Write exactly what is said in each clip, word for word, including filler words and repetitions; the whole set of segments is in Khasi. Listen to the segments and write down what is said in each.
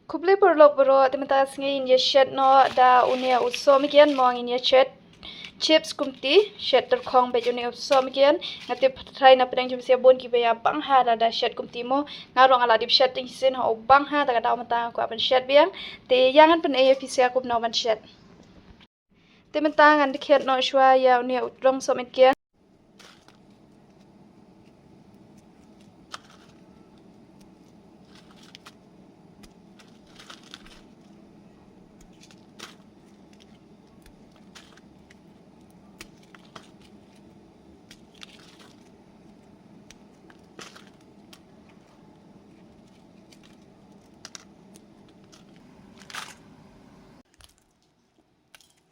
Khublei paralok baroh, te mynta ka sngi ngin ïa shet noh da une u sohmynken mo, ngin ïa shet chips kumti, shet tyrkhong bad une u sohmynken. Nga tip trai na pdeng jong phi bun kiba ïa bang ha lada shet kumti mo. Nga ruh nga la dep shet teng shisien ha u bang ha, te ka daw mynta nga kwah ban shet biang. Te ïa ngan pyni ïa phi sha kumno ban shet. Te mynta ngan dkhiat noh shuwa ïa une u rong sohmynken.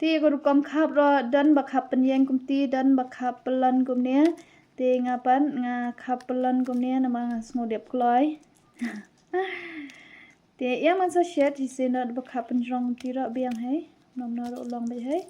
Te ka rukom khap ruh don ba khap pynïeng kumti, don ba khap pyllun kumne. Te nga pat nga khap pyllun kumne namar nga sngew dep kloi. Te ïa man sa shet hi sien ruh ba khap pynjrong kumti ruh biang hei. Nom na ruh long bad hei.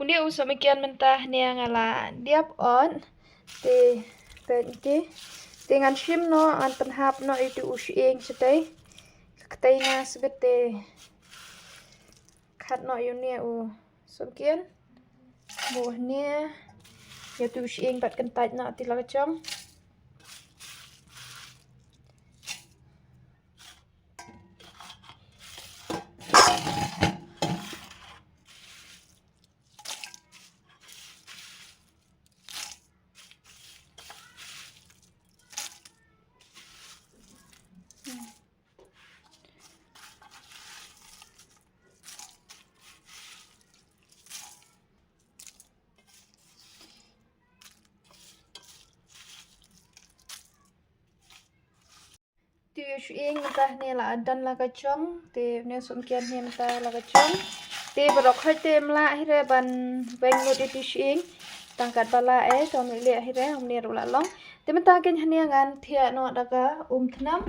Une u sohmynken mynta hynne nga la dep ot. Te, te, te, te ngan shim noh, ngan pynhap noh ïa utu u shyieng shatei. Ka ktei na sbit te khat noh ïa une u sohmynken. Buh hynne ïa utu u shyieng bad kyntait noh te la ka jong. Te u shyieng mynta hynne la don la ka jong, te une u sohmynken hynne mynta la ka jong. Te baroh khoit te ym lah hi re ban weng lut ïa u shyieng. Tang kat ba lah eh, to ym leh hi re, ym ne ruh la long. Te mynta kein hynne ngan thiah noh da ka um thnam.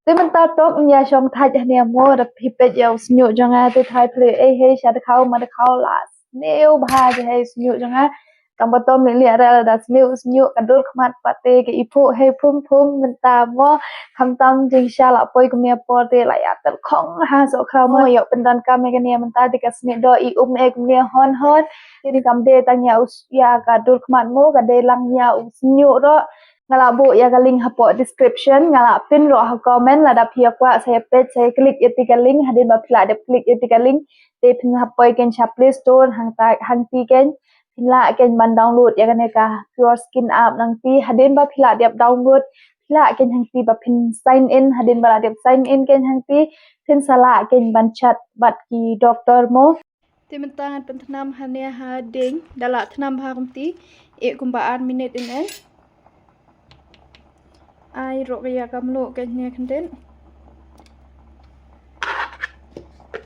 Te mynta to ngin ïa shong thait hynne mo, da phi peit ïa u shñiuh jong nga, te trai phi leh ei hei sha dkhau ma dkhau la sniew bha ji hei shñiuh jong nga. Tang ba to ym leh re lada sniew u shñiuh ka dur khmat pat te ka iphuh hei phum phum mynta mo. Khamtam jingshisha la poi kumne por te la ïa tyrkhong ha sohkhraw mo, ïoh pyndonkam ïa kane mynta te ka snieh doh i um eh kumne hon hon. Te ni kam dei tang ïa u s-, ïa ka dur khmat mo, ka dei lang ïa u shñiuh ruh. Nga la buh ïa ka link hapoh description, nga la pin ruh ha comment, lada phi ïa kwah sa ïa peit sa ïa click ïa ti ka link, hadien ba phi la dep click ïa ti ka link, te phin hap poi kein sha Play Store, hangta, hangti kein, phin lah kein ban download ïa kane ka Pure Skin app nangti, hadien ba phi la dep download, phi lah kein hangti ba phin sign in, hadien ba la dep sign in kein hangti, phin sa lah kein ban chat bad ki doctor mo. Te mynta ngan pynthnam hangne ha ding, da lah thnam bha kumti, ïeh kumba ar minit in eh. Ai ruh ka ïa ka mluh ka hynne khyndiat.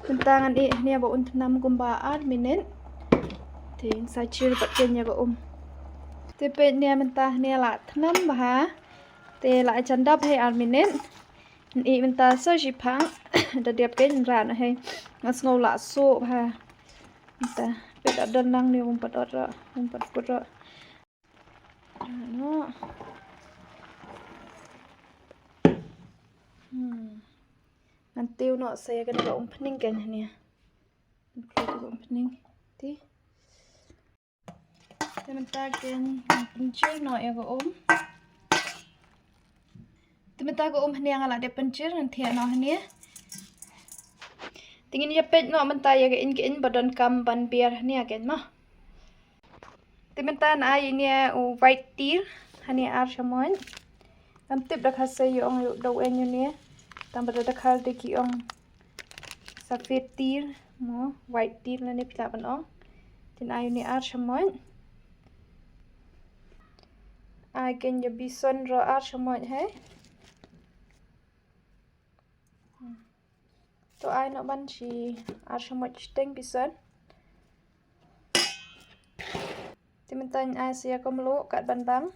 Mynta ngan ïeh hynne ba un thnam kumba ar minit. Te sa jur pat ka ïa ka um. Te peit hynne mynta hynne lah thnam bha. Te lah jan dap hei ar minit. Ngan ïeh mynta sa shiphang. Da dep kein ran hei. Nga sngew lah suh bha. Mynta peit da don lang ne um pat ot ruh, um pat kut ruh. Ano. Hmm. Ngan tiew noh sa ïa kane ka umphniang kein hynne. Ngan tiew ka umphniang. Te. Te mynta kein ngan pynjur noh ïa ka um. Te mynta ka um hynne nga la dep pynjur, ngan thiah noh hynne. Te ngin ïa peit noh mynta ïa ka ïing ka ïing ba donkam ban biar hynne kein mo. Te mynta ngan ai ïa une u white tir hane ar shamoit. Ngam tip da ka sa ïa ong da u ïa une. Tang ba da ka dei ki ong safed tir mo, white tir lane phi lah ban ong. Te ngan ai une ar shamoit. Ai kein ïa bison ruh ar shamoit hei. To ai noh ban shi ar shamoit shiteng bison. Te mynta ngan ai sa ïa ka mluh kat ban bang.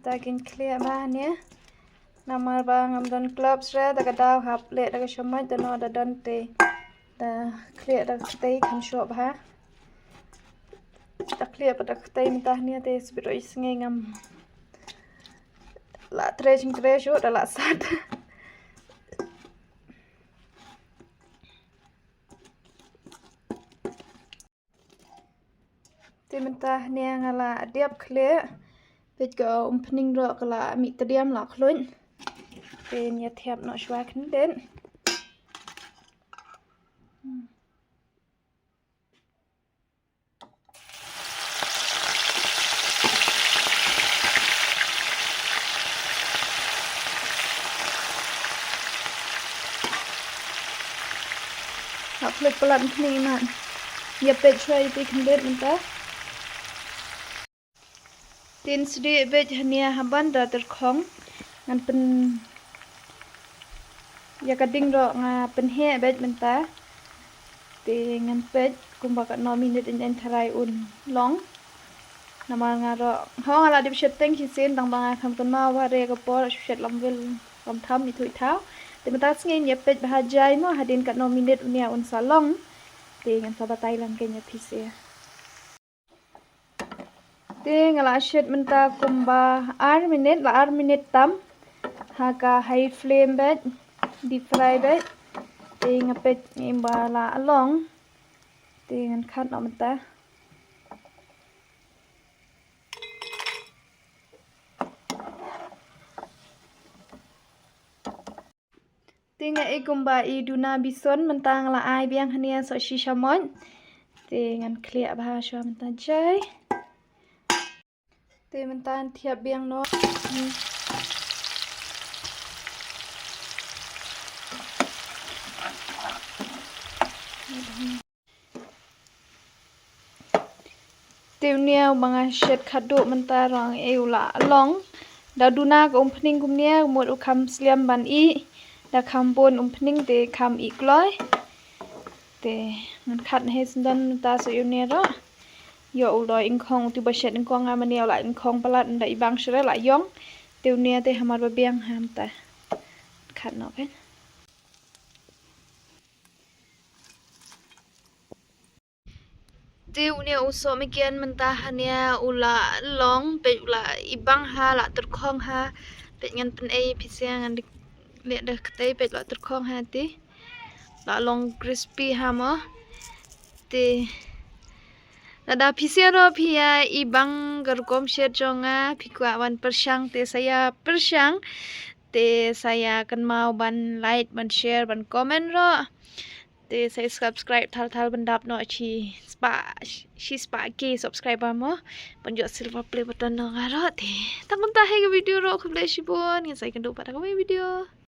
Ta kin khlieh bha hangne. Namar ba ngam don gloves re, da ka daw hap leh da ka shamoit, da no da don te. Da khlieh da ka kti kham shoh bha. Da khlieh pat da ka kti mynta hangne te sbit oi sngi ngam lah trei jingtrei shuh da lah sat. Te mynta hangne nga la dep khlieh. Peit ka umphniang ruh ka la mih tdiam la khluit. Te ngi thiap noh shuwa khyndiat. Hap klik palat kni man. Ïa peit shuwa ïa peit khyndiat mynta. Tin sdi beit hania haban da tyrkhong. Ngan pyn ïa ka ding ruh nga pynheh beit mynta. Te ngan peit kumba katno minit ïa tharai un long. Namar nga ruh ho nga la dep shet teng shisien tang ba nga kham kynmaw ba re ka por shet lam wil lam tham i thui thaw. Te mynta sngi ïa peit ba ha jai mo hadien katno minit unia un sa long. Te ngan sa batai lang kane phi se. Te nga la shet mynta kumba ar minit, la ar minit tam. Ha ka high flame beit, deep fry beit. Te nga peit ngim ba la long. Te ngan khat noh mynta. Te nga i kumba i duna bison mynta nga la ai biang hania so shi shamoit. Te ngan khlieh bha shuwa mynta jai. Te mynta thiap biang noh. Te unia ba nga shet khadduh mynta rong e u la long. Da duna ka umphniang kumnia mut u kham slem ban i. Da kham bun umphniang te kham i kloi. Te ngan khat na he sendon mynta so unia ro. Ïoh u la ingkhong tu ba shet ingkhong ha mania u la ingkhong palat da i bang shere la ïong. Te unia te hamar ba biang ha mynta. Khat noh kan. Te unia u sohmynken mynta hania u la long peit u la i bang ha la tyrkhong ha peit ngan pynei phi se ngan leh da ktei peit la tyrkhong ha te la long crispy ha mo te lada phi se ro phi ïa i bang ka rukom shet jong nga phi kwah ban pyrshang te sa ïa pyrshang te sa ïa kynmaw ban like ban share ban comment ro. Te sa subscribe thal thal ban dap noh shi spah shi spah ki subscriber mo. Ban jot silver play button noh nga ro te. Tang mynta hi ka video ro khublei shibun ngin sa ïakynduh pat ha ka video.